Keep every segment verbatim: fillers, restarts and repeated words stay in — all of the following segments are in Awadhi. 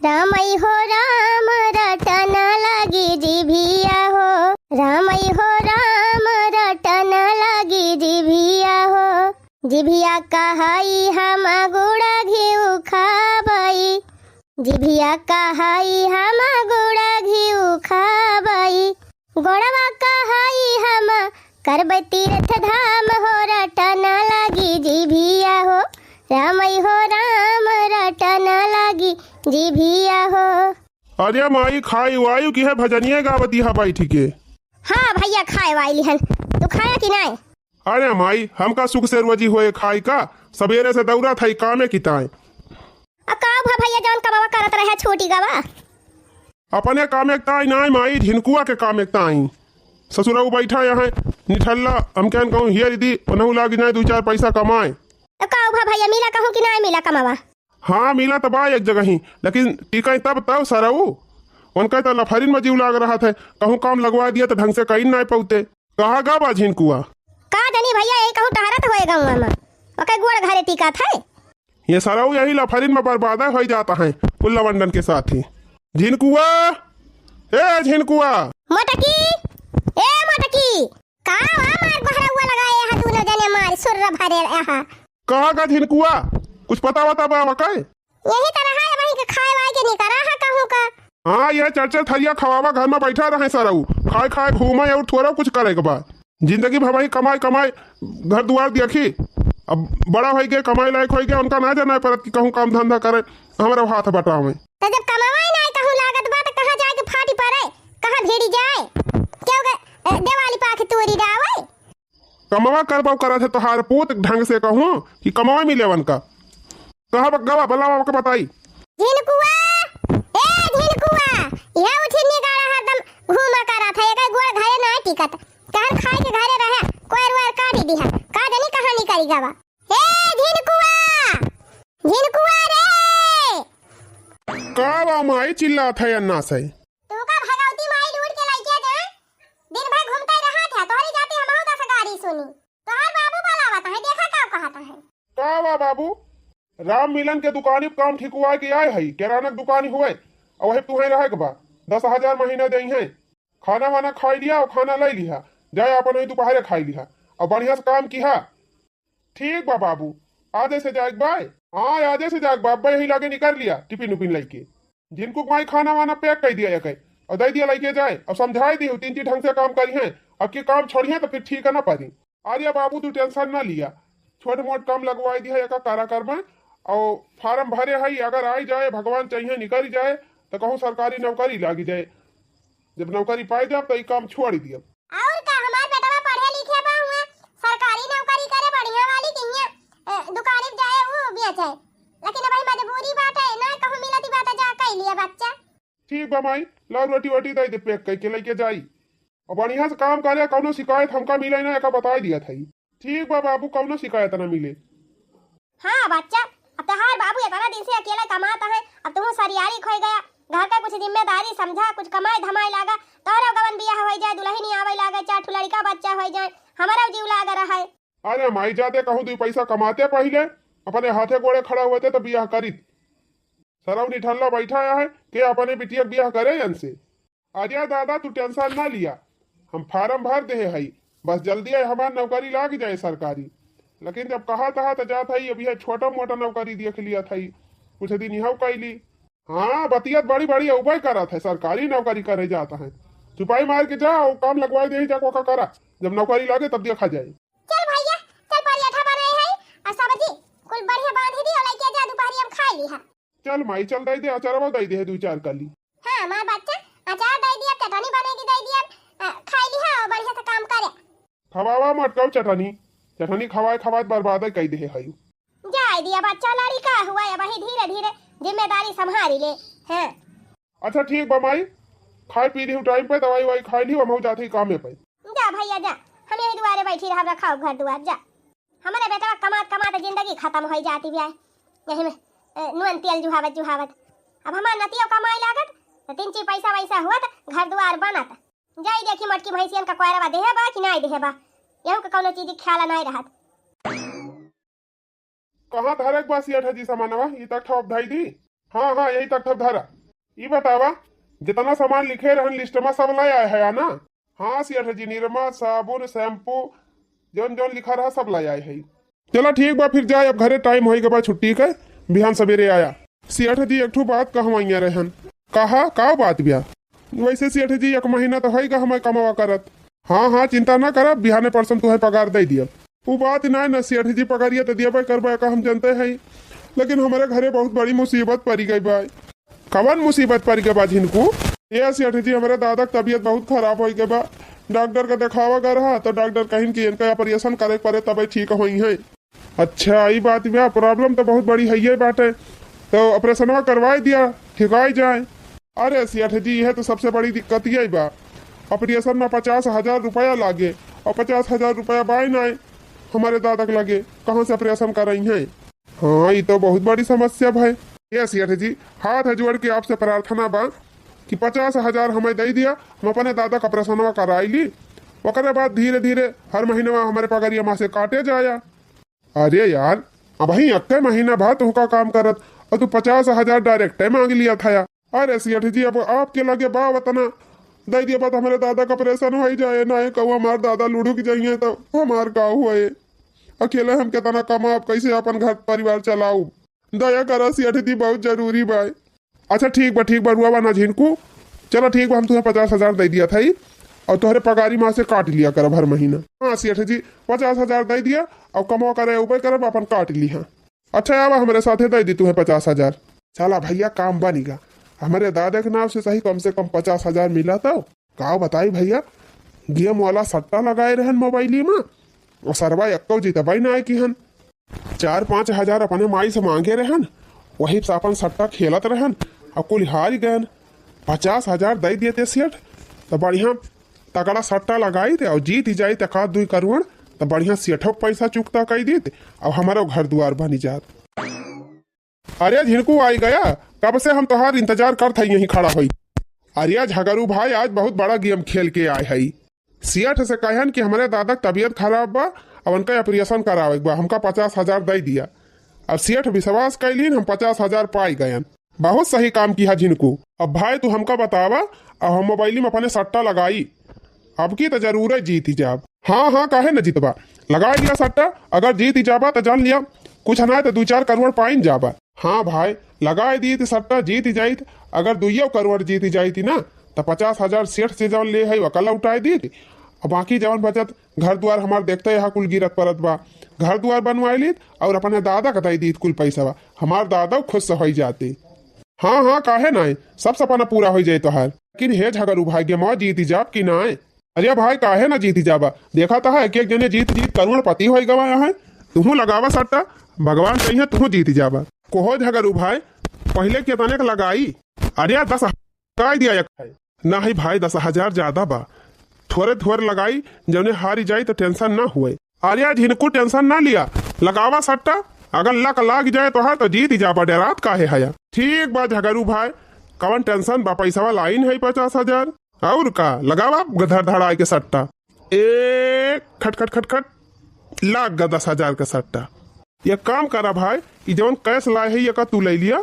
रामई हो राम रटन लागी जिभिया हो, रामई हो राम रटन लागी जिभिया हो। जिभिया कहई हम गुड़ घिउ खाबई, जिभिया कहई हम गुड़ घिउ खाबई। गोड़वा कहई हम करबै तीर्थ धाम हो, रटन लागी जिभिया हो, रामई हो राम रटन लागी जिभिया हो। अरे माई, खाई वायु की है भजनिया गावती है बैठी के। हाँ भैया, खाए वाई लिहन, तू खाया कि नाय? अरे माई, हमका सुख से रोजी होए खाई का, सबेरे से दौड़ा था कामे की ताई। आ का भा भैया, जौन कमावा करत रहे छूटी गवा? अपने काम एक ताई नाई माई, झिनकुआ के काम एक ताई। ससुरऊ बैठा यहाँ निठल्ला, हम कहन कहूँ हियर दी, ओनहु लाग जाए दू चार पैसा कमाए। तो का भा भैया, मिला कहूँ कि नाई मिला कमावा? हाँ, मिला तो बा एक जगह ही, लेकिन टिकाई तब तब सरऊ। उनका तो लफरिन में जीव लाग रहा था, कहूँ काम लगवा दिया तो ढंग से कहीं नाई पौते। कहाँ गा बा झिनकुआ? का जानी भैया, यही कहूँ टहरत होए गौवा में, ओके गोड़ घरे टिका था। ये सरऊ यही लफरिन में बर्बादा होई जाता है, कुल लवंडन के साथ ही। झिनकुआ, ए झिनकुआ। मोटकी, ए मोटकी। का वा मार बहरउआ लगाए यहाँ दूनो जने मार सुर्र भरे यहाँ। कहाँ का झिनकुआ? कुछ पता वता बा वकाए? यही तरह है वहीं के खाए वाए के निकरा है कहूँ का। हाँ, ये चर्चा थरिया खवावा घर में बैठा रहे सरऊ, खाए खाए घूमे और थोड़ा कुछ करे के बाद। जिंदगी भर वही कमाए कमाए घर दुआर देखी। अब बड़ा होई गए, कमाए लायक होई गए, उनका ना जाना परत कि कहूँ काम धंधा करे, हमरा हाथ बटावे। तो जब कमावाई ना कहूँ लागत बा, तो कहाँ जाए के फाटी पड़े, कहाँ भिड़ी जाए, क्यों ग-, ए, देवाली पाख तोरी डावे। कमवा करबो करत है तोहार पूत, ढंग से कहूँ कि कमवा मिले उनका। कहाँ बग्गा बा, बलावा के बताई। झिनकुआ, ए झिनकुआ, यह उठी निगाड़ा हरदम घूमा करत है, एकर गोड़ घरे ना टिकत। कहन खाए के घरे रहे, कोयर वोयर काटी दिहा। का जानी कहाँ निकली गवा। ए झिनकुआ, झिनकुआ रे। का बा माई चिल्लात है अन्ना से? तू का भगवती माई ढूंढ के लइके जा? दिन भर घूमते रहत है, तोहरी जाति हमहू दस गारी सुनी। तोहर बाबू बोलावत है, देखा का कहत है। का बा बाबू? राम मिलन के दुकानी पे काम ठिकवाए के आए हई, किराना के दुकानी हुए, और वही तुहे रहे के बा। दस हजार महीना देई है। खाना वाना खाई लिया और खाना ले लिहा, जाए अपन वही दोपहरे खाई लिहा, और बढ़िया से काम किहा। ठीक बा बाबू, आजे से जाए के बा। हाँ, आजे से जाए के बा, अब्बे यही लागे निकर लिया टिफिन उफिन लइके। झिनकू के माई खाना वाना पैक कर दिया एके, और दे दिया लइके जाए, और समझाए दी तीन चीज ढंग से काम करी है, अब के काम छोड़ी है तो फिर ठीक है ना पारी। अरे बाबू, तू टेंशन ना लिया, छोट मोट काम लगवाई दी है एका कारा कर में, और फार्म भरे है, अगर आई जाए, भगवान चाहिए निकल जाए, तो कहूँ सरकारी नौकरी लागी जाए। जब नौकरी पाई जाब, तो ई काम छोड़ दियब। और का, हमार बेटवा पढ़े लिखे बा हुआ, सरकारी नौकरी करे बढ़िया वाली कहिया, अ, दुकानी पे जाए ऊ बेचे, लेकिन अब मजबूरी बाटे, ना कहूँ मिलती बात जा कई लिया बच्चा। ठीक बा माई, लाओ रोटी वोटी दे दे पैक करके लेके जाई। और बढ़िया से काम करे, कौनो शिकायत हमका मिले ना, एका बताई दिया था। ठीक बा बाबू, कौनो शिकायत ना मिले। हाँ बच्चा, अब तोहार बाबू इतना दिन से अकेले कमात है, अब तुहू सरियारी खोई गया, घर का कुछ जिम्मेदारी समझा, कुछ कमाए धमाए लागा, तोहरो गवन बियाह होई जाए, दुल्हनी आवे लागे, चार ठो लड़का बच्चा होई जाए, हमारा जीव लाग रहा है। अरे माई, जाते कहूँ दू पैसा कमाते पहिले, अपने हाथे गोड़े खड़ा हुए थे तो बियाह करीत। सरऊ निठल्ला बैठा आया है, के अपने बिटिया के बियाह करे इनसे। अरे दादा, तू टेंशन ना लिया, हम फार्म भर देहे हई, बस जल्दी आए हमार नौकरी लाग जाए सरकारी। लेकिन जब कहा तहा तो जात हई, अभी छोटा मोटा नौकरी देख लिया था, कुछ दिन यहाँ कैली। हाँ, बतियत बड़ी बड़ी उबे करत है, सरकारी नौकरी करे जात है। चुपाई मार के जा, वो काम लगवाई दे, जा कोका करा, जब नौकरी लागे तब देखा जाए। चल भैया, चल पराठा बने है, और सब्जी कुल बढ़िया बांध दी, और लेके जा, दोपहरी हम खा ली है। चल माई, चल दे दे, अचारवा दे दे है दू चार कली। हाँ, हमार बच्चा, अचार दे दिया, चटनी बने की दे दिया, अ, खाई ली है, और बढ़िया से काम करे। खवावा मटकाऊ चटनी, चटनी खवाए खवाए बर्बाद कई दे है। जाए दिया बच्चा, लड़िका हुआ है, वही धीरे धीरे जिम्मेदारी संभारी ले। हाँ। अच्छा ठीक बा माई, खाए पी ली टाइम पे, दवाई वाई खाई ली, हम जाते ही कामे पे। जा भैया जा, हम यही दुआरे बैठी रहब, रखाओ घर दुआर, जा। हमारे बेटवा कमात कमात जिंदगी खत्म होई जाती बिया, यही में, ए, नून तेल जुहावत जुहावत। अब हमार नतियो कमाए लागत, तो तीन चीज पैसा वैसा हुआ तो घर दुआर बनत। जाई देखी मोटकी भैंसियन का कोयरवा देहे बा कि नाई देहे बा, यहू के कौनो चीज के ख्याल नाई रहत। कहाँ धरे के बा सिया ठा जी सामानवा, ई तक ठोप धई दी। हाँ हाँ, यही तक धरा। ई बतावा, जितना सामान लिखे रहन लिस्ट में, सब लाए आए है ना? हाँ सेठ जी, निरमा, साबुन, शैम्पू, जौन जौन लिखा रहा, सब लाए आए है। चला ठीक बा, फिर जाए, अब घरे टाइम होई गबा छुट्टी के, बिहान सवेरे आया। सेठ जी, एक ठो बात कहवाइया रहन। कहा, का बात बिया? वैसे सेठ जी, एक महीना तो होई गा हमें कमावा करत। हाँ हाँ, चिंता ना करा, बिहाने परसों तुहे पगार दे दिया। उ बात ना न सेठ जी, पगारिया तो दिया करबा का हम जानते हैं, लेकिन हमारे घरे बहुत बड़ी मुसीबत पड़ी गई बा। कवन मुसीबत पड़ गए बा झिनकू? ए सेठ जी, हमरे दादा के तबीयत बहुत खराब हो गए बा। डॉक्टर के देखावा गए रहा तो डॉक्टर कहिन कि इनका ऑपरेशन करे के पड़े तबे ठीक होई है। अच्छा, ई बात बा, प्रॉब्लम तो बहुत बड़ी है ये बाटे, तो ऑपरेशनवा करवाई दिया, ठिकाई जाए। अरे सेठ जी, यह तो सबसे बड़ी दिक्कत यही बा, ऑपरेशन में पचास हजार रुपया लागे और पचास हजार रुपया बाय नाय हमारे दादा के लगे, कहाँ से ऑपरेशन कराई है? हाँ, ई तो बहुत बड़ी समस्या भाई। ए सेठ जी, हाथ जोड़ के आपसे प्रार्थना बा कि पचास हजार हमें दे दिया, हम अपने दादा का ऑपरेशनवा कराई ली, ओकरे बाद धीरे धीरे हर महीनवा हमारे पगरिया में से काटे जाया। अरे यार, अबहीं अक्के महीना भा तुहका काम करत और तू पचास हजार डायरेक्ट मांग लिया था यार। अरे सेठ जी, अब आपके लगे बा वतना दे दिया बात, हमारे दादा का ऑपरेशन हो ही जाए ना, कहूँ हमार दादा लुढ़क जाइए तो हमार का हुए? अकेले हम कितना कमाब, कैसे अपन घर परिवार चलाऊ? दया करा सेठ जी, बहुत जरूरी बा। अच्छा ठीक बा, ठीक बा, रुआ बा ना झिनकू। चलो ठीक बा, हम तुहे पचास हजार दे दिया था और तोहरे पगारी में से काट लिया करब हर महीना। हाँ सेठ जी, पचास हजार दे दिया और कमवा करे उबे करब, अपन काट लिहा। अच्छा आवा हमरे साथे, दे दी तुहे पचास हजार। चला भैया, काम बनी गा। हमरे दादा के नाम से सही कम से कम पचास हजार मिला तो। का बताई भैया, गेम वाला सट्टा लगाए रहन मोबाइली में, और सरवा एक्को जितबाई ना आए किहन। चार पाँच हजार अपने माई से मांगे रहन, वही से अपन सट्टा खेलत रहन और कुल हार गयन। पचास हजार दे देते सेठ, तो बढ़िया तगड़ा सट्टा लगाई थे और जीत जाई तो का दुई करोड़, तो बढ़िया सेठो के पैसा चुकता कर देते और हमारो घर दुआर बनी जात। अरे झिनकू आई गया, कब से हम तोहार इंतजार करत हई यहीं खड़ा होई। अरे झगरू भाई, आज बहुत बड़ा गेम खेल के आए हई। सेठ से कहन कि हमरे दादा के तबीयत खराब बा, अब उनका ऑपरेशन करावे के बा, हमका पचास हजार दे दिया। अब सेठ विश्वास कैलीन, हम पचास हजार पाई गयन। बहुत सही काम किया झिनकू। अब भाई तू हमका बतावा, अब हम मोबाइल में अपने सट्टा लगाई, अब की तो जरूर जीत ही जाब। हाँ हाँ, काहे न जीतबा, लगाई दिया सट्टा, अगर जीत ही जाबा तो जान लिया, कुछ ना तो दो चार करोड़ पाइन जाबा। हाँ भाई, लगाई दी तो सट्टा जीत ही जाइत, अगर दुइयो करोड़ जीत ही जाइत ना, तो पचास हजार सेठ से जौन ले है वका लौटाई दीत, और बाकी जौन बचत घर दुआर हमार देखते यहाँ कुल गिरत परत बा, घर दुआर बनवाई लीत और अपने दादा का दे दीत कुल पैसा, हमार दादा खुश होई जाते। हाँ हाँ, काहे नाय, सब सपना पूरा होई जाए तोहार। लेकिन हे झगरू भाई, गेमवा जीत जाब कि नाय? अरे भाई, काहे ना जीत जाबा? देखा तो है, एक एक जने जीत जीत करोड़पति होई गवा यहाँ। तुहू लगावा सट्टा, भगवान चाहिए तुहू जीत जाबा। कोहो झगरू भाई, पहले के तने के लगाई? अरे यार, दस लगाई दिया एक है। नहीं भाई, दस हजार ज्यादा बा, थोड़े थोड़े लगाई, जौने हारी जाई तो टेंशन ना हुए। अरे झिनकू, टेंशन ना लिया, लगावा सट्टा, अगर लक लाग जाए तोहार तो जीत ही जाबा, डेरात काहे हया। ठीक बा झगरू भाई, कवन टेंशन बा, पैसवा लाइन है पचास हजार, और का, लगावा धड़ धड़ाई के सट्टा। ए खट खट खट खट, लाग गा दस हजार का सट्टा। ये काम करा भाई, ई जवन कैश लाए है, ये का तू ले लिया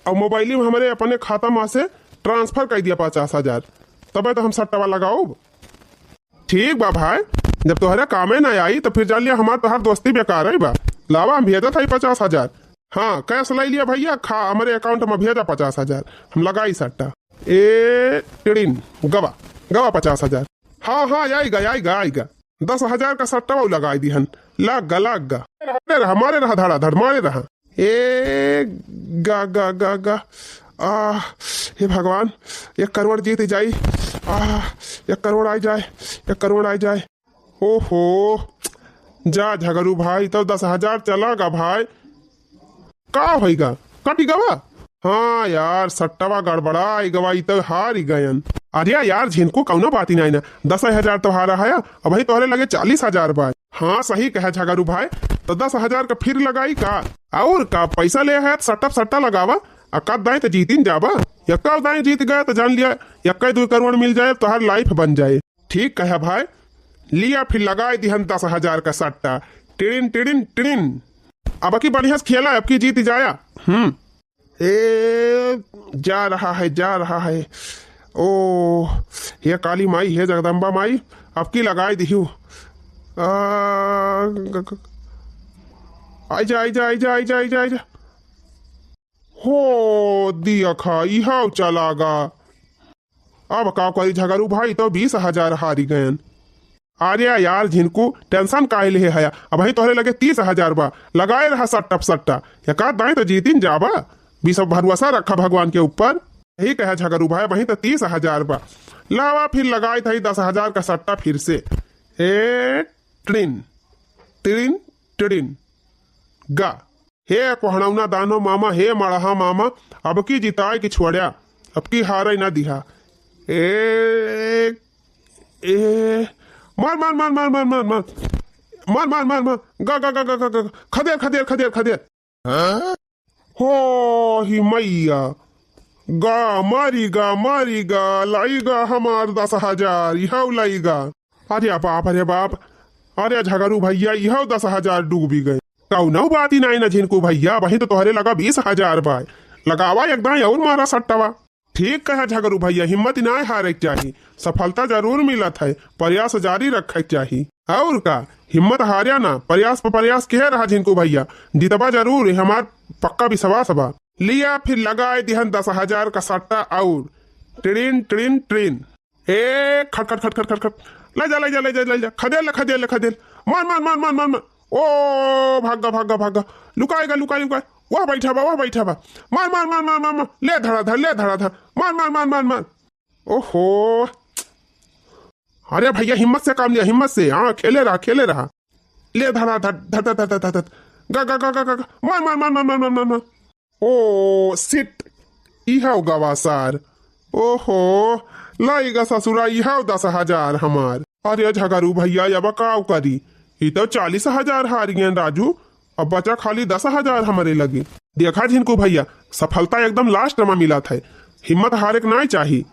और मोबाइल में हमारे अपने खाता में से ट्रांसफर कर दिया पचास हजार, तबे तो हम सट्टा वाला गाउब। ठीक बा भाई, जब तोहरे कामे ना आई तो फिर जान लिया हमार तोहार दोस्ती बेकार है बा। लावा, हम भेजत है पचास हजार। हाँ, कैश ले लिया भैया, खा हमारे अकाउंट में भेजा पचास हजार, हम लगाई सट्टा। ए टिड़िन, गवा, गवा पचास हजार। हाँ हाँ, आइगा, आइगा, आइगा। दस हजार का सट्टा वो लगाई दिहन। लाग गा, लाग गा। मारे रहा, मारे रहा, धड़ा धड़ मारे रहा। ए गा गा गा गा। आ, हे भगवान, एक करोड़ जीत जाई। आ, एक करोड़ आई जाए, एक करोड़ आई जाए। ओहो, जा झगरू भाई, तो दस हजार चला गा भाई। का होइगा? कटि गवा? हाँ यार, सट्टवा गड़बड़ाइ गवा, ई तो हारि गयन। अरे यार झिनकू, कउनो बात ही नाहीं ना, दस हजार तोहारा है, अबही तोहरे लगे चालीस हजार बा। हाँ, सही कहे झगरू भाई, तो दस हजार का फिर लगाई का? और का, पैसा ले है, सट्टा सट्टा लगावा, आ कद दाएं तो जीतिन जाबा। यक्का दाएं जीत गया तो जान लिया, यक्का दुइ करोड़ मिल जाए, तोहार लाइफ बन जाए। ठीक कहे भाई, लिया फिर लगाए दिहन दस हजार का सट्टा। टिड़िन, टिड़िन, टिड़िन। अब की बढ़िया से खेला, अब की जीत जाया। हम्म। ए, जा रहा है, जा रहा है। ओ, हे काली माई, हे जगदम्बा माई, अब की लगाई दिहू। आ, ग-, ग-, आइजा, आइजा, आइजा। हो, दिया खा, इहाव चला गा। अब का करी झगरू भाई, तो बीस हजार हारी गयन। अरे यार झिनकू, tension काहे लेहे हया? अबहीं तोहरे लगे तीस हजार बा, लगाए रहा सट्टा प सट्टा, एकाध दाईं तो जीतिन जाबा। बीस भरोसा रखा भगवान के ऊपर। यही कहा झगरू भाई, अबहीं तो तीस हजार बा, लावा फिर लगाए था दस हजार का सट्टा फिर से। ए, ट्रिन, ट्रिन, ट्रिन, गा। हे कोहड़ौना दानो मामा, हे मड़हा मामा, अब की जिताए की छोड़्या, अब की हारे ना दिहा। ए, ए, मार, मार, मार, मार, मार, मार, मार, मार, मार, मार, मार, गा, गा, गा, गा, गा, गा, खदेर, खदेर, खदेर, खदेर। हो ही मैया, गा, मारी गा, मारी गा, लाई गा हमार दस हजार, इहौ लाई गा। अरे बाप, अरे बाप, अरे झगरू भैया, इहौ दस हजार डूबी गए। कौनो बात ही नाई ना झिनकू भैया, वही तो तोहरे लगा बीस हजार बा, लगावा एक दाईं और मारा सट्टवा। ठीक कहा झगरू भैया, हिम्मत ना हारे के चाही, सफलता जरूर मिलत है, प्रयास जारी रखे के चाही। और का, हिम्मत हार्या ना, प्रयास पर प्रयास किहे रहा झिनकू भैया, जितबा जरूर, ये हमार पक्का विश्वास बा। लिया फिर लगाए दिहन दस हजार का सट्टा और ट्रिन, ट्रिन, ट्रिन। ए, खट, खट, खट, खट, खट, खट। ले जा, ले जा, ले जा, ले जा। खदेल, खदेल, खदेल। मार, मार, मार, मार, मार, मार। ओ, भागा, भागा, भागा। लुकाएगा, लुकाए, लुकाए। वह बैठा बा, वह बैठा बा। मार, मार, मार, मार, मार, मार। ले धड़ा धड़, ले धड़ा धड़। मार, मार, मार, मार, मार। ओहो। अरे भैया, हिम्मत से काम लिया, हिम्मत से। हाँ, खेले रहा, खेले रहा। ले धड़ा धड़, धड़, धड़, धड़, धड़, धड़। गा, गा, गा, गा, गा, गा। मार, मार, मार, मार। ओ, shit। इहौ गवा सार। ओहो, लाई गा ससुरा, इहौ दस हजार हमार। अरे झगरू भैया, अब काव करी? ई तो चालीस हजार हार गए राजू, अब बचा खाली दस हजार हमरे लगे। देखा झिनकू भैया, सफलता एकदम last में मिलत है, हिम्मत हारे के नाई चाही।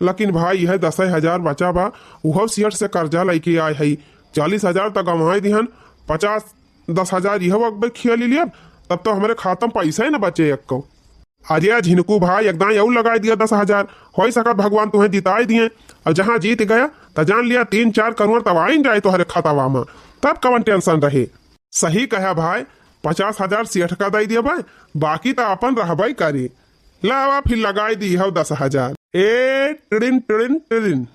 लेकिन भाई, यह दस हजार बचा बा, उहो सेठ से कर्जा लइके आए हई। चालीस हजार त गंवाए दिहन, पचास, दस हजार इहो अकबर खिया ली लियब, तब तो हमरे खाता में पैसा ही न बचे एक्को। अरे झिनकू भाई, एक दाईं और लगाए दिया दस हजार, होई सकत भगवान तुहें जिताए दिए। अब जहाँ जीत गया, त जान लिया तीन चार करोड़ तब आइन जाए तोहरे खतावा में, तब कवन tension रहे। सही कहा भाई, पचास हजार सेठ का दई देबे, बाकी त अपन रहबे करे। लावा फिर लगाई दी हौ दस हजार। ए, टिड़िन, टिड़िन, टिड़िन।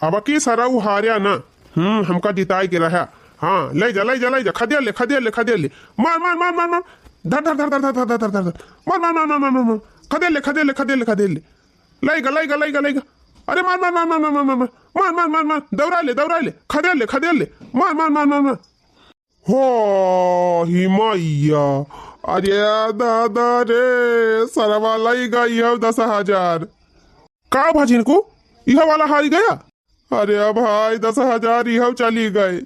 अब की सरऊ हार्या ना। हम्म, हमका जिताए के रहा। हाँ, ले जा, ले जा, ले जा, खदेड़ ले, खदेड़ ले, खदेड़ ले। मार, मार, मार, मार, मार। धर, धर, धर। मार, मार, मार, मार, मार, मार। खदेड़ ले, खदेड़ ले, खदेड़ ले, खदेड़ ले। ले गा, ले गा, ले गा, ले गा। अरे मार, मार, मार, मार। मार, मार, मार, मार। दौड़ा ले, दौड़ा ले। खदेड़ ले, खदेड़ ले। मार, मार, मार, मार, मार। हो ही मैया, अरे दादा रे, सरवा लई गई हौ दस हजार। का भा झिनकू, इहा वाला हारी गया? अरे भाई, दस हजार इहौ चली गए।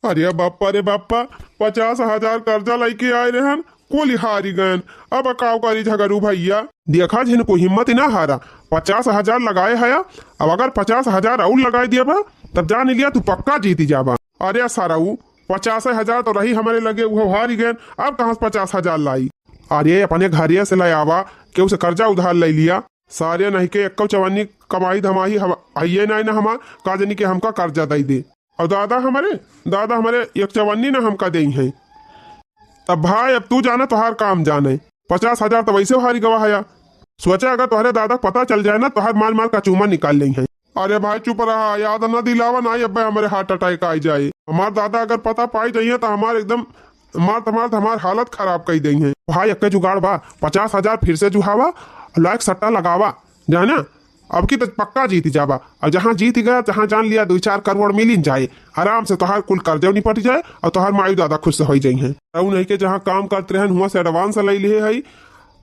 अरे बप्पा रे बप्पा, पचास हजार कर्जा लइके आए रहन, कुल हारी गयन। अब काव करी झगरू भैया? देखा झिनकू, हिम्मत ना हारा, पचास हजार लगाए हया, अब अगर पचास हजार और लगाए दिया बा, तब जान लिया तू पक्का जीती जाबा। अरे सरऊ, पचास हजार तो रही हमरे लगे, उहो हारी गयन, अब कहाँ से पचास हजार लाई? अरे अपने घरे से ले आवा, केहू से कर्जा उधार ले लिया। सारे नहीं के एक्को चवन्नी कमाई धमाई हम आइए ना, ना हमार, का जनी के हमका कर्जा दई दे। और दादा हमरे, दादा हमरे एक चवन्नी ना हमका देई हैं। तब भाई अब तू जाना, तोहार काम जाने। पचास हजार तो वैसे हारी गवा हया। सोचा अगर तोहरे दादा के पता चल जाए ना, तोहार मार मार का चूमा निकाल लेई हैं। अरे भाई चुप रहा, याद न दिलावा ना, अब्बे हमरे heart attack आई जाए। हमार दादा अगर पता पाई जाइए तो हमार एकदम मारत मारत हमार हालत खराब कई देई हैं। भाई एक्के जुगाड़ बा, पचास हजार फिर से जुहावा, लायक सट्टा लगावा, जाना अब की तो पक्का जीत जाबा। और जहाँ जीत गया, जहाँ जान लिया दो चार करोड़ मिलिन जाए, आराम से तोहार कुल कर्जो निपट जाए और तोहार माई दादा खुश होई जाई हैं। और नहीं के जहाँ काम करते रहन, हुआं से advance ले लिए है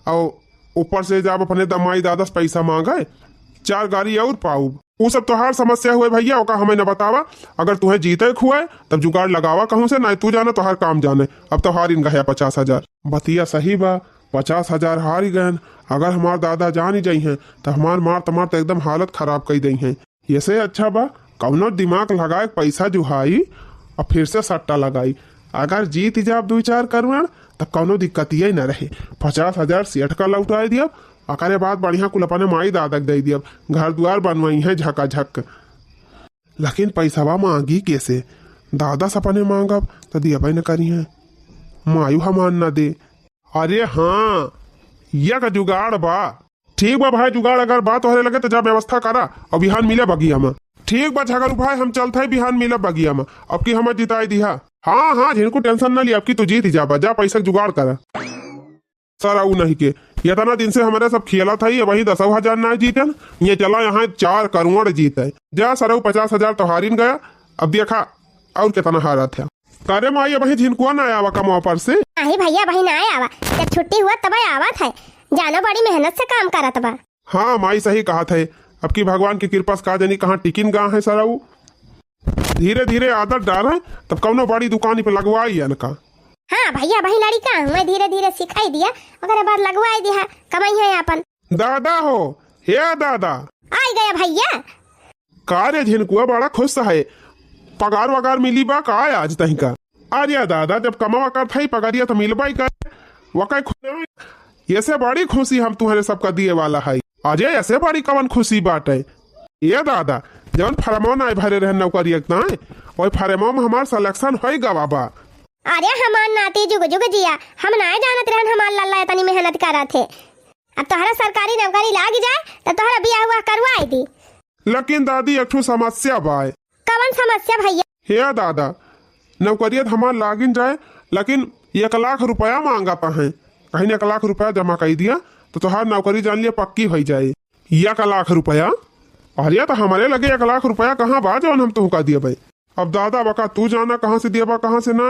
और ऊपर से जब अपने द-, माई दादा से पैसा मांगे, चार गारी और पाउब। उ सब तोहार समस्या हुए भैया, ओका हमें न बतावा। अगर तुहें जीते के हुए, तब जुगाड़ लगावा कहूँ से, नहीं तू जाना, तोहार काम जाने। अब तोहार इन गया पचास हजार। बतिया सही बा, पचास हजार हारी गयन। अगर हमार दादा जानी जाई हैं, तो हमार मार तमार तो एकदम हालत खराब कई देई हैं। ये से अच्छा बा, कौनो दिमाग लगाए के पैसा जुहाई और फिर से सट्टा लगाई। अगर जीत जाब दो चार करोड़, तब कौनो दिक्कतिये न रहे। पचास हजार सेठ का लौटाए दियब, ओकरे बाद बढ़िया कुल अपने माई दादा के दे दियब, घर दुआर बनवाई है झकाझक। लेकिन पैसवा मांगी कैसे? दादा से अपने मांगब तो दियबे न करी है, मायू हमार न दे। अरे हाँ, यक जुगाड़ बा। ठीक बा भाई, जुगाड़ अगर बा तोहरे लगे तो जा व्यवस्था करा और बिहान मिले बगिया में। ठीक बा झगड़ू भाई, हम चलत है बिहान मिले बगिया में, अब की हमें जिताई दिहा। हाँ हाँ झिनकू, टेंशन ना लिया, अब की तू जीत जाबा, जा पैसा के जुगाड़ करा। सरऊ नहीं के, इतना दिन से हमरे सब खेलत है, वही दसौ हजार ना जीतन, ये चला यहाँ चार करोड़ जीते। जा सरऊ, पचास हजार तोहारिन गया, अब देखा और कितना हारत है। करे माई, अबहीं झिनकुआ ना आवा कमवा पर से? नहीं भैया, अबहीं ना आवा, जब छुट्टी हुआ तब आवत है। जानो बड़ी मेहनत से काम करत बा। हाँ माई, सही कहत है। अब की भगवान की कृपा से का जानी कहाँ टिकिन गा है सरऊ। धीरे धीरे आदत डाल है, तब कौनो बड़ी दुकान पे लगवाई इनका। हाँ भैया, अबहीं लड़िका हुए, धीरे धीरे सिखाई दिया, ओकरे बाद लगवाई दिया, कमाई है अपन। दादा हो, हे दादा। आई गया भैया। का रे झिनकुआ, बड़ा खुश है, पगार वगार मिली बा का आज तहिका? अरे दादा, जब कमावा करत है पगरिया तो मिलबा ही करे, वकै खुश, ऐसे बड़ी खुशी हम तुम्हारे सबका दिए वाला है। अरे ऐसे बड़ी कवन खुशी बाटे? ये दादा, जवन फरमवा नाय भरे रहन नौकरिया के ताय, ओई फरमवा में हमार सिलेक्शन होई गवा बा। अरे हमार नाती जुग जुग जिया, हम नाय जानत रहन हमार लल्ला इतनी मेहनत करत है। अब तोहरा सरकारी नौकरी लाग जाए तो तोहरा बियाह हुआ करवाई दी। लेकिन दादी, एक ठो समस्या बा। कवन समस्या भैया? हे दादा, नौकरिया तो हमार लागिन जाए, लेकिन एक लाख रुपया मांगत हैं। कहीं एक लाख रुपया जमा कई दिया तो तोहार नौकरी जान लिया पक्की होई जाए। एक लाख रुपया? अरे तो हमारे लगे एक लाख रुपया कहाँ बा जौन हम तुहका दिए भाई? अब दादा बका तू जाना कहाँ से दिए बा, कहाँ से ना।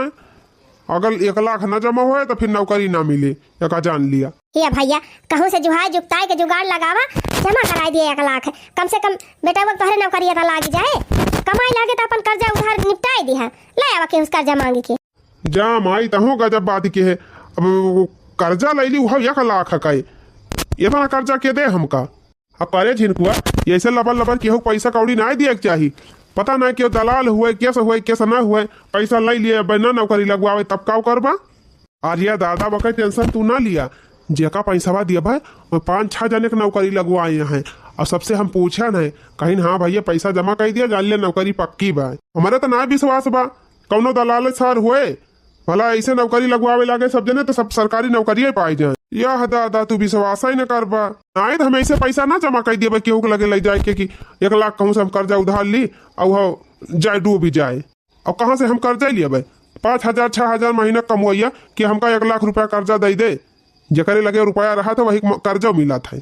अगर एक लाख न जमा होए तो फिर नौकरी ना मिले, एका जान लिया। ए भैया, कहूँ से जुहाय जुगताय के जुगाड़ लगावा, जमा कराई दिया एक लाख। कम से कम बेटा वो तोहरे नौकरिया तो लागी जाए, कमाई लागे तो अपन कर्जा उधार निपटाई दिहा, ले आवा केहू से कर्जा मांग के। जा माई, तहूँ गजब बात के है। अब वो कर्जा लैली, उहो एक लाख का है। इतना कर्जा के दे हमका? अब करे झिनकुआ, ऐसे लबर लबर केहू पैसा कौड़ी नाय दिए के चाही। पता नाय केहू दलाल हुए, केस हुए, केस ना हुए, पैसा लै लिए, अब ना नौकरी लगवावे, तब का करबा? अरे दादा, बके टेंशन तू ना लिया, जेका पैसवा दिया भाई, वो पाँच छह जने के नौकरी लगवाए हैं। और सबसे हम पूछा नहीं, कहीं हाँ भैया पैसा जमा कर दिया, जान ले नौकरी पक्की बा। हमारे तो ना विश्वास बा, कौनो दलाल सार हुए, भला ऐसे नौकरी लगवावे लागे सब जने, तो सब सरकारी नौकरिये पाए जाए। यह दादा, तू विश्वास ही न करबा। नाहीं तो हम ऐसे पैसा ना जमा कर दिए केहू के लगे ले जाए के कि एक लाख कहूँ से हम कर्जा उधार ली, और वो जाए, डूब ही जाए। और कहाँ से हम कर्जा लिया भाई? पाँच हजार, छह हजार महीना कमवैया कि हमका एक लाख रुपया कर्जा दे दे, जेकरे लगे रुपया रहा था वही कर्जा मिला था।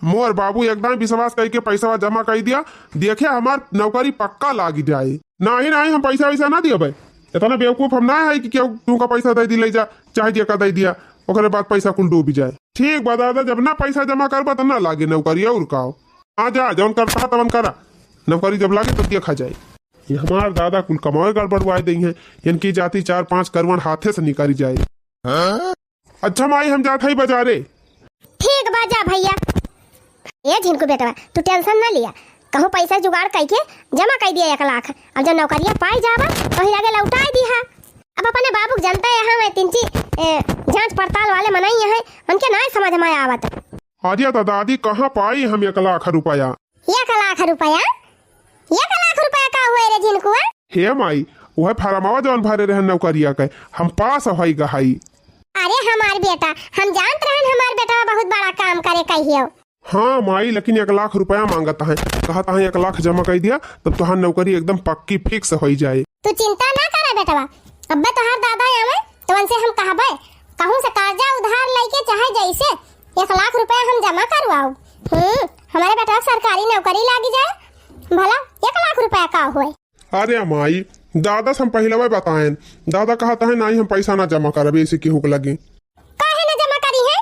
मोर बाबू एकदम विश्वास करके पैसा जमा कर दिया, देखे हमार नौकरी पक्का लाग जाए। नहीं, नहीं, हम पैसा वैसा ना दिया भाई, इतना बेवकूफ हम ना है कि केहू तुमका पैसा दे दी ले जा, चाहे जेका दे दिया, ओकरे बाद पैसा कुल डूब जाए। ठीक बा दादा, जब ना पैसा जमा करबा तो ना लागे नौकरी, और का। हाँ जा, जौन करता है तवन करा, नौकरी जब लागे तब देखा जाए। ये हमार दादा कुल कमावे गड़बड़वाए दई हैं, इनकी जाति चार पांच करुवन हाथे से निकारी जाए। अच्छा माई, हम जात हई बाजारे। ठीक बा, जा भैया। ए झिनकू बेटवा, तू टेंशन ना लिया, कहूँ पैसा जुगाड़ कइके जमा कइ दिया एक लाख। अब जब नौकरिया पाई जावा, तो ही लगे लौटाई दिहा। अब अपने बाबू के जनता है, हम तिनची, ए, जांच पड़ताल वाले मनई हैं, उनके नाय समझ में आवत। अरे तो दादी, कहाँ पाई हम एक लाख रुपया? एक लाख रुपया? एक लाख रुपया का हुए रे झिनकुआ? हे माई, वह फार्मवा जौन भरे रहन नौकरिया के, हम पास होई गहाई। अरे हमार बेटा, हम जानत रहन हमार बेटवा बहुत बड़ा काम करे कहियो। हाँ माई, लेकिन एक लाख रुपया मांगत हैं, कहत हैं एक लाख जमा कर दिया, तब तोहार नौकरी एकदम पक्की फिक्स होई जाए। तू चिंता ना करा बेटवा, अब्बे तोहार दादा आवे तो उनसे हम कहबे, कहूँ से कर्जा उधार लेके चाहे जैसे एक लाख रुपया हम जमा करवाओ। हम्म, हमारे बेटवा सरकारी नौकरी लागी जाए, भला एक लाख रुपया का होए। अरे माई, दादा से हम पहिलवा बताएन, दादा कहत हैं, "नाहीं, हम पैसा ना जमा करबे ऐसे केहू के लगे।" काहे ना जमा करी है?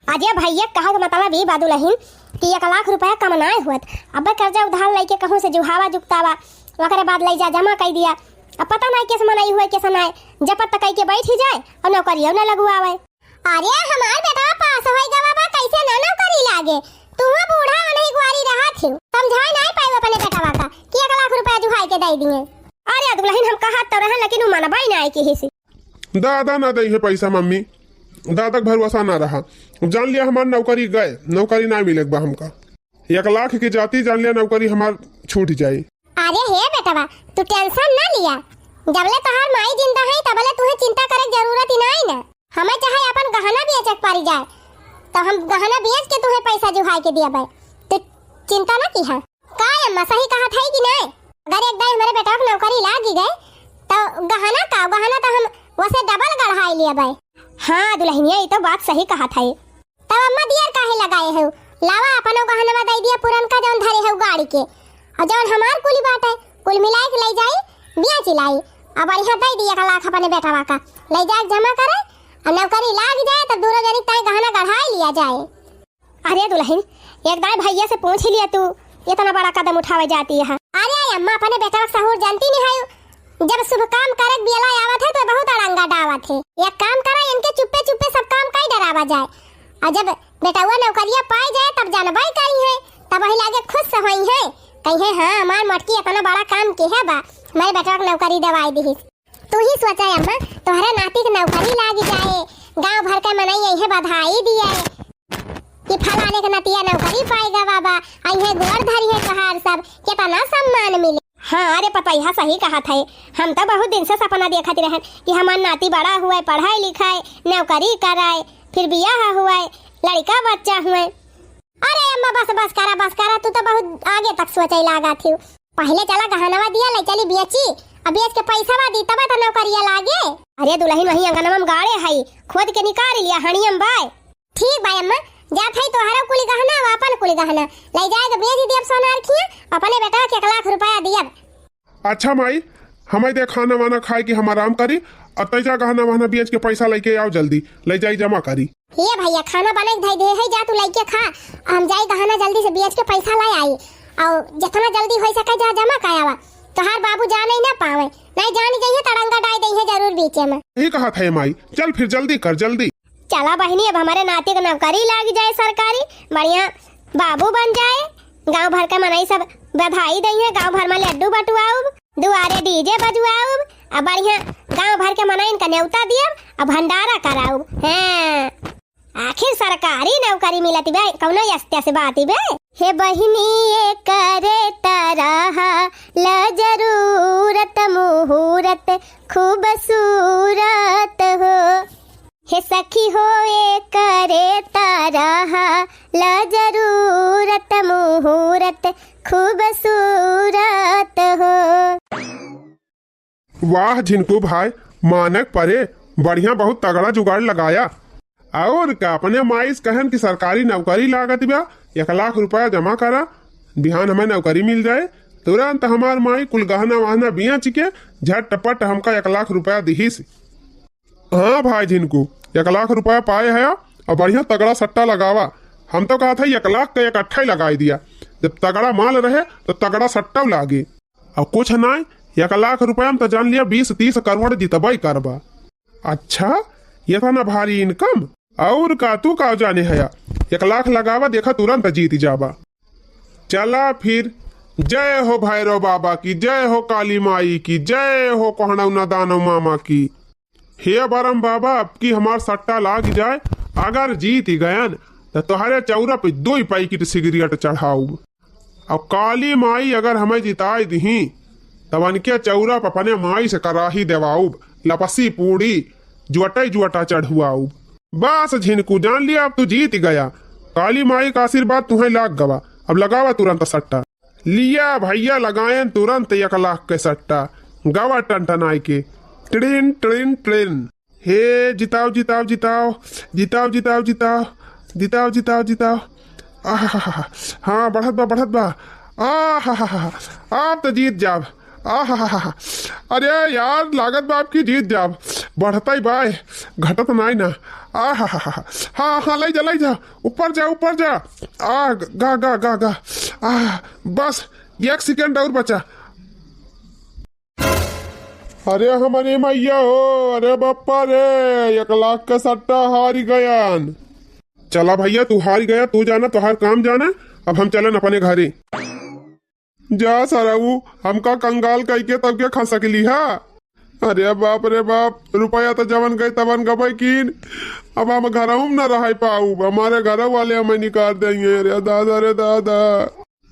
अजय भैया, कहे के मतलब ई बा दुलहिन कि एक लाख रुपया कम नाय होत। अब्बे कर्जा उधार लइके कहूँ से जुहावा जुगतावा, ओकरे बाद लइ जा जमा कइ दिया। अब पता नाय केस मनई हुए, केस नाय, जपत त कइके बैठ ही जाए और नौकरियो ना लगवावे। अरे हमार बेटवा पास होई गवा बा, कैसे ना नौकरी लागे? तू बूढ़ा वनही कुआरी रहत हिउ, समझाए नाय पाए अपने बेटवा का कि एक लाख रुपया जुहाई के दे दिए। अरे दुलहिन, हम कहत तो रहन, लेकिन उ मनबा ही नाय किही से। दादा ना दई है पैसा मम्मी, दादा के भरोसा ना रहा। जान लिया हमार नौकरी गए, नौकरी ना मिले बा हमका। एक लाख के जाती जान लिया नौकरी हमार छूट जाई। अरे हे बेटवा, तू tension ना लिया, जबले तोहार माई जिंदा है तबले तुहे चिंता करे के जरूरत ही नाई ना। हमें चाहे अपन गहना बेचे के पड़ जाए, तो हम गहना बेच के तुहे पैसा जुहाई के दिया। तू चिंता ना की है। का अम्मा, सही कहत है कि नहीं? अगर एक दाई हमारे बेटवा के नौकरी लागी गए, तो गहना का, गहना तो हम वसे double गढ़ाई लिया बाय। हाँ दुल्हनिया, ये तो बात सही कहत है। तब अम्मा दियर काहे लगाए हो? लावा अपनो गहनवा दे दिया पुरनका जौन धरे हो गाड़ी के, और जौन हमार कुली बाटे कुल मिलाए के ले जाई, बेच लाई, और बढ़िया दे दिया एक लाख अपने बेटवा का, ले जाए जमा करे, और नौकरी लाग जाए तो दोनों जनी ताई गहना गढ़ाई लिया जाए। अरे दुल्हन, एक दाई भैया से पूछ लिया तू, इतना बड़ा कदम उठावे जाती है। अरे अम्मा, अपने बेटवा के सहूर जानती नहीं है, जब शुभ काम करे के बेला आवत है तो बहुत अड़ंगा डावत है। एक काम करा, इनके चुप्पे चुप्पे सब काम कई डरावा जाए, और जब बेटवा नौकरिया पाए जाए तब जानबे करी है, तब वही लागे खुश होई है, कही है हाँ हमार मोटकी इतना बड़ा काम के है बा, हमारे बेटवा के नौकरी दवाई दी। तू ही सोचा अम्मा, तोहरे नाती के नौकरी लागी जाए, गांव भर के मनई यही बधाई दिए कि फलाने के नतिया नौकरी पाई गवा बा, अइहे गोड़ धरी है तोहार सब, कितना सम्मान मिले। हाँ अरे पतैया सही कहत है, हम तो बहुत दिन से सपना देखत रहन कि हमार नाती बड़ा हुए, पढ़ाई लिखाए, नौकरी कराए, फिर बियाह हुए, लड़का बच्चा हुए। अरे अम्मा बस बस करा, बस करा, तू तो बहुत आगे तक सोचे लागा थी। पहले चला गहनवा दिया ले चली बेची, अब बेच के पैसा दी तब तो नौकरिया लागे। अरे दुल्हन वही अंगनवा में गाड़े है, खोद के निकाल लिया हणियम बाय। ठीक बाय अम्मा, जात है तोहरा कुली गहना, अपन कुली गहना ले जाए के बेच दियब सोनार खिया, अपने बेटा के एक लाख रुपया दियब। अच्छा माई, हमें दे खाना वाना खाए के हम आराम करी, और तै जा गहना वहना बेच के पैसा लेके आओ जल्दी, ले जाई जमा करी। ये भैया, खाना बना के धई दे है, जा तू लइके खा, हम जाई गहना जल्दी से बेच के पैसा ले आई, और जितना जल्दी हो सके जा जमा करावा, तोहार बाबू जाने ही ना पावे, नहीं जानी जाइए तड़ंगा डाई दे है जरूर बीचे में। यही कहा था ये माई, चल फिर जल्दी कर जल्दी। चला बहिनी, अब हमारे नाती के नौकरी लाग जाए सरकारी, बढ़िया बाबू बन जाए, गांव भर के मनई सब बधाई दइहें, गांव भर में लड्डू बटुआउब, दुआरे डीजे बजवाउब, आ बढ़िया गांव भर के मनई इनका न्योता दियब, आ भंडारा कराउब। हैं, आखिर सरकारी नौकरी मिलत बे, कौनो यस्ते से बात बे। हे बहिनी, ये करे तरह ल जरूरत मुहूर्त खूबसूरत हो। हे सखी हो, एकरे तरह ल जरूरत मुहूर्त खूबसूरत हो। वाह झिनकू भाई, मानक परे, बढ़िया, बहुत तगड़ा जुगाड़ लगाया। और का, अपने माई से कहन कि सरकारी नौकरी लागत बा, एक लाख रुपया जमा करा, बिहान हमें नौकरी मिल जाए। तुरंत हमार माई कुल गहना वहना बेच के झटपट हमका एक लाख रुपया दिहिस। हाँ भाई झिनकू, एक लाख रुपया पाए है और बढ़िया तगड़ा सट्टा लगावा। हम तो कहत है एक लाख का इकट्ठा ही लगाई दिया, जब तगड़ा माल रहे तो तगड़ा सट्टा लागे। और कुछ नाई, एक लाख रुपया में तो जान लिया बीस तीस करोड़ जितबई करबा। अच्छा, इतना भारी income? और का, तू का जाने हया, एक लाख लगावा, देखा तुरंत जीत जाबा। चला फिर, जय हो भैरव बाबा की, जय हो काली माई की, जय हो कोहनौना दानव मामा की। हे बरम बाबा, अब की हमार सट्टा लाग जाए, अगर जीत गयन, त तोहरे चौरा पे दो ही पैकेट सिगरेट चढ़ाउब। अब काली माई अगर हमें जिताए दिही, तब अनके चौरा पे अपने माई से कराही देवाउब, लपसी पूड़ी, जुअटई जुअटा चढ़ुआउब। बस झिनकू, जान लिया, अब तू जीत गया। काली माई का आशीर्वाद तुहें लाग गवा। अब लगावा तुरंत सट्टा। लिया भैया, लगायन तुरंत एक लाख के सट्टा। गवा टनटनाई के। टिड़िन, टिड़िन, टिड़िन। हे जिताओ, जिताओ, जिताओ। जिताओ, जिताओ, जिताओ। जिताओ, जिताओ, जिताओ। आहा, हाँ, बढ़त बा, बढ़त बा। आहा, आप तो जीत जाब। आहा, अरे यार, लागत बा आपकी जीत जाब। बढ़त ही बाय, घटत नाई ना। आहा, हाँ, हाँ, ले जा, ले जा। ऊपर जा, ऊपर जा। आ, गा, गा, गा, गा। आ, बस, एक सेकंड और बचा। अरे हमारे मैया हो, अरे बप्पा रे, एक लाख का सट्टा हार गयान। चला भैया, तू हार गया, तू जाना, तोहार काम जाना, अब हम चलन अपने घरे। जा सरऊ, हमका कंगाल कइके तब के खसकली हा। अरे बाप रे बाप, रुपया त जवन गए तवन गबे कीन। अब हम घरहू में न रह पाउब, हमारे घर वाले हमें निकाल देंगे। अरे दादा रे दादा,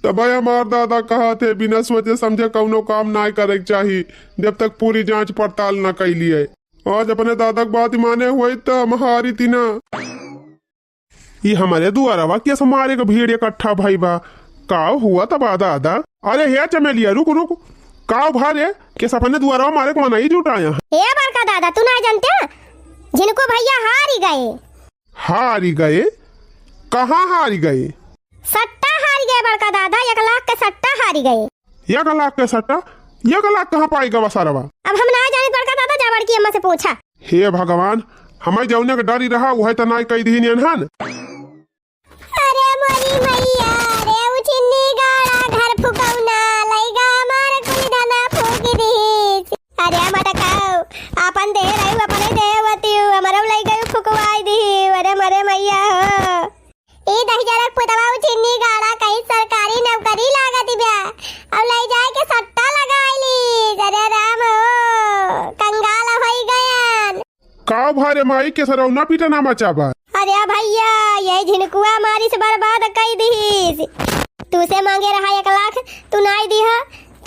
तबे हमार दादा कहत है, बिना सोचे समझे कउनो काम नाय करे के चाही, जब तक पूरी जांच पड़ताल न कइलिए। आज अपने दादा के बात माने हुए त हम हारी थी ना। ई हमरे दुआरवा के मारे के भीड़ इकट्ठा भई बा। का हुआ त बा दादा? अरे हे चमेलिया, रुक रुक, का भा रे? के अपने दुआरवा मारे के मनई जुटाया है? ए बड़का दादा, तू ना जानते? झिनकू भैया हारी गए। हारी गए? कहाँ हारी गए? सट्टा हारी गए बड़का दादा, एक लाख के सट्टा हारी गए। एक लाख के सट्टा? एक लाख कहाँ पाई गवा सरवा? अब हम ना जानित बड़का दादा, जा बड़की अम्मा से पूछा। हे भगवान, हमें जौने के डरी रहा, उहे त नाय कई दिहिन एनहन। अरे मोरी मैया, रे उछिन्नी गाड़ा घर फुकौना, लइगा हमार कुल धना फूक दिहिस। अरे मटकाऊ, आपन देह रहू, अपने देह वतियू, हमरो लइगा फुकवाई दिही। अरे मरे मैया हो। ई दहिजरक पुतवा उछिन्नी गाड़ा कहीं सरकारी नौकरी लागत ब्या, अब लइ जाए के सट्टा लगाई ली। अरे राम हो, कंगाल होई गयन। का भा रे माई, के सरौना पीटना मचा बा? अरे भैया, ये झिनकुआ मारिस बर्बाद कई दिहिस। तू से मांगे रहा एक लाख, तू नाई दिहा,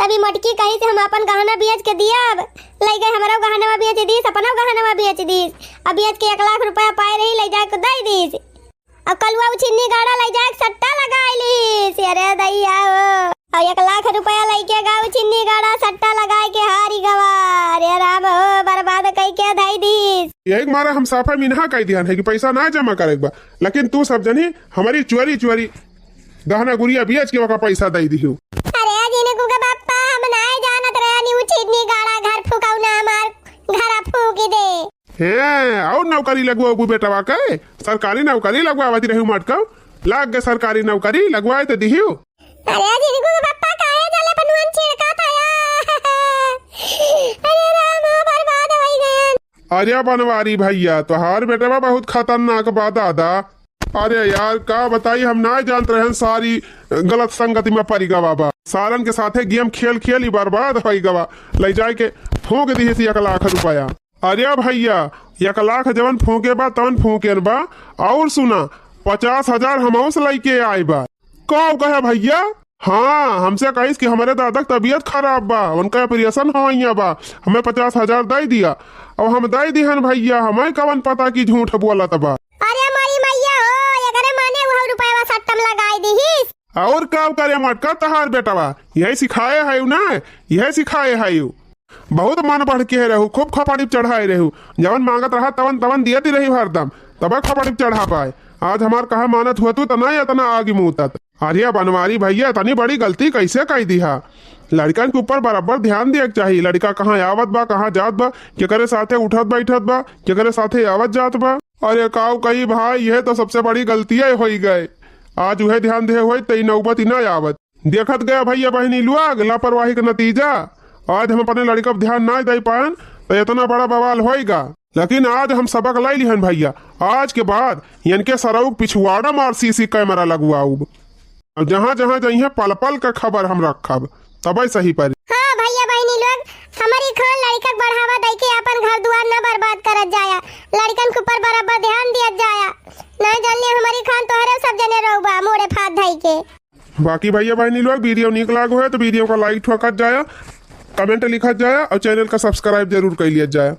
तभी मटकी कही से हम अपन गहना बेच के दियब। लइ गए हमरो गहनवा बेच दिस, अपनो गहनवा बेच दिस। अब बेच के एक लाख रुपया पाए रही, लइ जाके दे दिस। अब कलुआ उछिन्नी गाड़ा लइ जाके सट्टा लगाई लीस। अरे दैया हो, अब एक लाख रुपया लइके गा उछिन्नी गाड़ा सट्टा लगाए के हारी गवा। अरे राम हो, बर्बाद कई के धई दिस। यही के मारे हम साफा मिनहा कई दिहन है कि पैसा ना जमा करे के बा, लेकिन तू सब जनी हमारी चोरी चोरी गहना गुरिया बेच के ओका पैसा दे दिहू। अरे जिनकू के बप्पा, हम नाय जानत रहनी उछिन्नी गाड़ा घर फुकौना हमार घर फूक दे। हे, और नौकरी लगवाबू बेटवा के? सरकारी नौकरी लगवावत रहू मटकाऊ, लाग गए सरकारी नौकरी, लगवाए त दिहियो। अरे जिनकू के पप्पा काहे जाले पनुअन छिड़का था या? अरे राम, बर्बाद होई गयन। अरे बनवारी भैया, तोहार बेटवा बहुत खतरनाक बा दादा। अरे यार, का बताई, हम ना जानत रहन सारी गलत संगति में परि गवा बा। सारन के साथे गेम खेल खेल ही बर्बाद होई गवा। लइ जाए के फूंक दिहिस एक लाख रुपया। अरे भैया, एक लाख जवन फूंके बा, तवन फूंकेन बा। और सुना, पचास हजार हमहू से लइके आए बा। का कहे भैया? हाँ, हमसे कहिस कि हमरे दादा के तबीयत खराब बा, उनका ऑपरेशन होइया बा, हमें पचास हजार दे दिया। अब हम दे दिहन भैया, हमें कवन पता कि झूठ बोलत बा। अरे मोरी मैया हो, एकरे माने उहउ रुपयवा सट्टम लगाई दिहिस। और का करे मटका तहार बेटवा, यही सिखाए है ना, यही सिखाए है। बहुत मन बढ़ के रहू, खूब खोपड़ी पे चढ़ाए रहू, जवन मांगत रहा तवन तवन दियत ही रही हरदम, तब खोपड़ी पे चढ़ा पाए। आज हमार कहा मानत हुआ तू त ना इतना आगे मुँहतत। अरे बनवारी भैया, इतनी बड़ी गलती कैसे कह दिहा? लड़कन के ऊपर बराबर ध्यान दिए के चाही। लड़का कहाँ आवत बा, कहाँ जात बा, केकरे साथे उठत बैठत बा, केकरे साथे आवत जात बा। अरे काऊ कही भाई, यह तो सबसे बड़ी गलती है होई गए। आज उहे ध्यान दे होई त ई नौबत ही ना आवत। देखत गया भैया बहिनी लोग, लापरवाही के नतीजा। आज हम अपने लड़का पे ध्यान ना दे पायन तो इतना बड़ा बवाल होएगा। लेकिन आज हम सबक ले लिहन भैया, आज के बाद इनके सरऊ के पिछुआड़ा मार सीसी कैमरा लगवाऊब। अब जहाँ जहाँ जइहे पल पल का खबर हम रखब, तबे सही परी। हाँ भैया बहिनी लोग, हमारी खान लड़का के बढ़ावा दे के अपन घर दुआर न बर्बाद करत जाया, लड़कन के ऊपर बराबर ध्यान दियत जाया, नहीं जान लिया हमारी खान तोहरे सब जने रहुबा मोड़े फात धई के। बाकी भैया बहिनी लोग, वीडियो नीक लागो है तो वीडियो का लाइक ठोकत जाया, कमेंट लिखत जाया और चैनल का सब्सक्राइब जरूर कर लिया जाया।